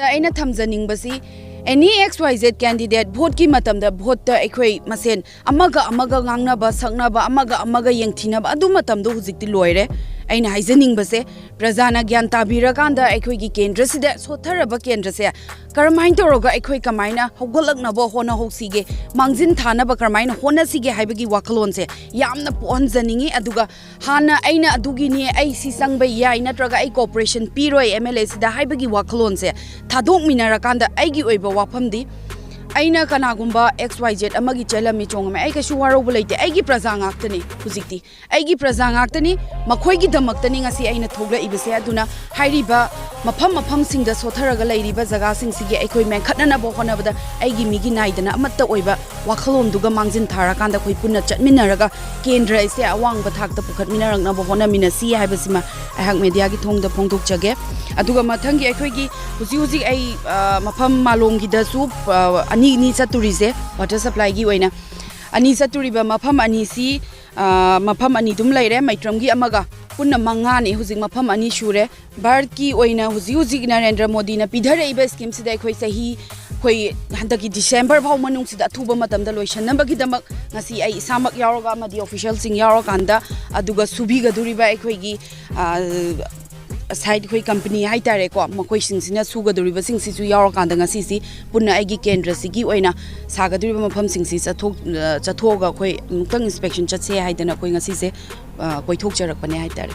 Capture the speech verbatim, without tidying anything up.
ꯑꯩꯅ ꯊꯝꯖꯅꯤꯡꯕꯁꯤ, ꯑꯦꯅꯤ X Y Z candidate ꯚꯣꯠꯀꯤ ꯃꯇꯝꯗ ꯚꯣꯠꯇ ꯑꯩꯈꯣꯏ ꯃꯁꯦꯟ ꯑꯃꯒ ꯑꯃꯒ ꯉꯥꯡꯅꯕ ꯁꯛꯅꯕ, ꯑꯃꯒ ꯑꯃꯒ ꯌꯦꯡꯊꯤꯅꯕ, ꯑꯗꯨ ꯃꯇꯝꯗꯣ ꯍꯧꯖꯤꯛꯇꯤ ꯂꯣꯏꯔꯦ꯫ ꯑꯩꯅ ꯍꯥꯏꯖꯅꯤꯡꯕꯁꯦ, ꯄ꯭ꯔꯖꯥꯅ ꯒ꯭ꯌꯥꯟ ꯇꯥꯕꯤꯔꯀꯥꯟꯗ ꯑꯩꯈꯣꯏꯒꯤ ꯀꯦꯟꯗ꯭ꯔꯁꯤꯗ ꯁꯣꯠꯊꯔꯕ ꯀꯦꯟꯗ꯭ꯔꯁꯦ ꯀꯔꯝꯍꯥꯏꯅ ꯇꯧꯔꯒ ꯑꯩꯈꯣꯏ ꯀꯃꯥꯏꯅ ꯍꯧꯒꯠꯂꯛꯅꯕ ꯍꯣꯠꯅꯍꯧꯁꯤꯒꯦ, ꯃꯥꯡꯖꯤꯟ ꯊꯥꯅꯕ ꯀꯔꯝꯍꯥꯏꯅ ꯍꯣꯠꯅꯁꯤꯒꯦ ꯍꯥꯏꯕꯒꯤ ꯋꯥꯈꯜꯂꯣꯟꯁꯦ ꯌꯥꯝꯅ ꯄꯣꯛꯍꯟꯖꯅꯤꯡꯉꯤ꯫ ꯑꯗꯨꯒ ꯍꯥꯟꯅ ꯑꯩꯅ ꯑꯗꯨꯒꯤꯅꯦ, ꯑꯩ ꯁꯤ ꯆꯪꯕ ꯌꯥꯏ, ꯅꯠꯇ꯭ꯔꯒ ꯑꯩ ꯀꯣꯑꯣꯄꯔꯦꯁꯟ ꯄꯤꯔꯣꯏ ꯑꯦꯝ ꯑꯦꯜ ꯑꯦ ꯁꯤꯗ ꯍꯥꯏꯕꯒꯤ ꯋꯥꯈꯜꯂꯣꯟꯁꯦ ꯊꯥꯗꯣꯛꯃꯤꯟꯅꯔꯀꯥꯟꯗ ꯑꯩꯒꯤ ꯑꯣꯏꯕ ꯋꯥꯐꯝꯗꯤ, ꯑꯩꯅ ꯀꯅꯥꯒꯨꯝꯕ ꯑꯦꯛꯁ ꯋꯥꯏ ꯖꯦꯠ ꯑꯃꯒꯤ ꯆꯦꯜꯂꯝꯃꯤ ꯆꯣꯡꯉꯝꯃꯤ, ꯑꯩ ꯀꯩꯁꯨ ꯋꯥꯔꯧꯕ ꯂꯩꯇꯦ꯫ ꯑꯩꯒꯤ ꯄ꯭ꯔꯖꯥ ꯉꯥꯛꯇꯅꯤ ꯍꯧꯖꯤꯛꯇꯤ, ꯑꯩꯒꯤ ꯄ꯭ꯔꯖꯥ ꯉꯥꯛꯇꯅꯤ꯫ ꯃꯈꯣꯏꯒꯤꯗꯃꯛꯇꯅꯤ ꯉꯁꯤ ꯑꯩꯅ ꯊꯣꯛꯂꯛꯏꯕꯁꯦ꯫ ꯑꯗꯨꯅ ꯍꯥꯏꯔꯤꯕ ꯃꯐꯝ ꯃꯐꯝꯁꯤꯡꯗ ꯁꯣꯠꯊꯔꯒ ꯂꯩꯔꯤꯕ ꯖꯒꯥꯁꯤꯡꯁꯤꯒꯤ ꯑꯩꯈꯣꯏ ꯃꯦꯟꯈꯠꯅꯅꯕ ꯍꯣꯠꯅꯕꯗ ꯑꯩꯒꯤ ꯃꯤꯒꯤ ꯅꯥꯏꯗꯅ ꯑꯃꯠꯇ ꯑꯣꯏꯕ ꯋꯥꯈꯜꯂꯣꯟꯗꯨꯒ ꯃꯥꯡꯖꯤꯟ ꯊꯥꯔꯀꯥꯟꯗ ꯑꯩꯈꯣꯏ ꯄꯨꯟꯅ ꯆꯠꯃꯤꯟꯅꯔꯒ ꯀꯦꯟꯗ꯭ꯔ ꯑꯁꯦ ꯑꯋꯥꯡꯕ ꯊꯥꯛꯇ ꯄꯨꯈꯠꯃꯤꯟꯅꯔꯛꯅꯕ ꯍꯣꯠꯅꯃꯤꯟꯅꯁꯤ ꯍꯥꯏꯕꯁꯤꯃ ꯑꯩꯍꯥꯛ ꯃꯦꯗꯤꯌꯥꯒꯤ ꯊꯣꯡꯗ ꯐꯣꯡꯗꯣꯛꯆꯒꯦ꯫ ꯑꯗꯨꯒ ꯃꯊꯪꯒꯤ ꯑꯩꯈꯣꯏꯒꯤ ꯍꯧꯖꯤꯛ ꯍꯧꯖꯤꯛ ꯑꯩ, ꯑ, ꯃꯐꯝ ꯃꯥꯂꯣꯝꯒꯤꯗꯁꯨ, ꯑ, ꯑꯅꯤ ꯑꯅꯤ ꯆꯠꯇꯣꯔꯤꯁꯦ, ꯋꯥꯇꯔ ꯁꯄ꯭ꯂꯥꯏꯒꯤ ꯑꯣꯏꯅ ꯑꯅꯤ ꯆꯠꯇꯣꯔꯤꯕ ꯃꯐꯝ ꯑꯅꯤꯁꯤ, ꯑ, ꯃꯐꯝ ꯑꯅꯤ ꯑꯗꯨꯝ ꯂꯩꯔꯦ, ꯃꯩꯇ꯭ꯔꯝꯒꯤ ꯑꯃꯒ ꯄꯨꯟꯅ ꯃꯉꯥꯅꯤ꯫ ꯍꯧꯖꯤꯛ ꯃꯐꯝ ꯑꯅꯤ ꯁꯨꯔꯦ꯫ ꯚꯥꯔꯠꯀꯤ ꯑꯣꯏꯅ ꯍꯧꯖꯤꯛ ꯍꯧꯖꯤꯛ ꯅꯔꯦꯟꯗ꯭ꯔ ꯃꯣꯗꯤꯅ ꯄꯤꯊꯔꯛꯏꯕ ꯁ꯭ꯀꯤꯝꯁꯤꯗ ꯑꯩꯈꯣꯏ ꯆꯍꯤ, ꯑꯩꯈꯣꯏ ꯍꯟꯗꯛꯀꯤ ꯗꯤꯁꯦꯝꯕꯔ ꯐꯥꯎ ꯃꯅꯨꯡꯁꯤꯗ ꯑꯊꯨꯕ ꯃꯇꯝꯗ ꯂꯣꯏꯁꯤꯟꯅꯕꯒꯤꯗꯃꯛ ꯉꯁꯤ ꯑꯩ ꯏꯁꯥꯃꯛ ꯌꯥꯎꯔꯒ ꯑꯃꯗꯤ ꯑꯣꯐꯤꯁꯤꯌꯦꯜꯁꯤꯡ ꯌꯥꯎꯔꯀꯥꯟꯗ, ꯑꯗꯨꯒ ꯁꯨꯕꯤꯒꯗꯧꯔꯤꯕ ꯑꯩꯈꯣꯏꯒꯤ, ꯑ, ꯁꯥꯏꯠ ꯑꯩꯈꯣꯏ ꯀꯝꯄꯅꯤ ꯍꯥꯏꯇꯥꯔꯦꯀꯣ, ꯃꯈꯣꯏꯁꯤꯡꯁꯤꯅ ꯁꯨꯒꯗꯧꯔꯤꯕꯁꯤꯡꯁꯤꯁꯨ ꯌꯥꯎꯔꯀꯥꯟꯗ ꯉꯁꯤꯁꯤ ꯄꯨꯟꯅ ꯑꯩꯒꯤ ꯀꯦꯟꯗ꯭ꯔꯁꯤꯒꯤ ꯑꯣꯏꯅ ꯁꯥꯒꯗꯧꯔꯤꯕ ꯃꯐꯝꯁꯤꯡꯁꯤ ꯆꯠꯊꯣꯛ-, ꯑ, ꯆꯠꯊꯣꯛꯑꯒ ꯑꯩꯈꯣꯏ ꯑꯃꯨꯛꯇꯪ ꯏꯟꯁꯄꯦꯛꯁꯟ ꯆꯠꯁꯦ ꯍꯥꯏꯗꯅ ꯑꯩꯈꯣꯏ ꯉꯁꯤꯁꯦ, ꯑ, ꯀꯣꯏꯊꯣꯛꯆꯔꯛꯄꯅꯦ ꯍꯥꯏꯇꯥꯔꯦ꯫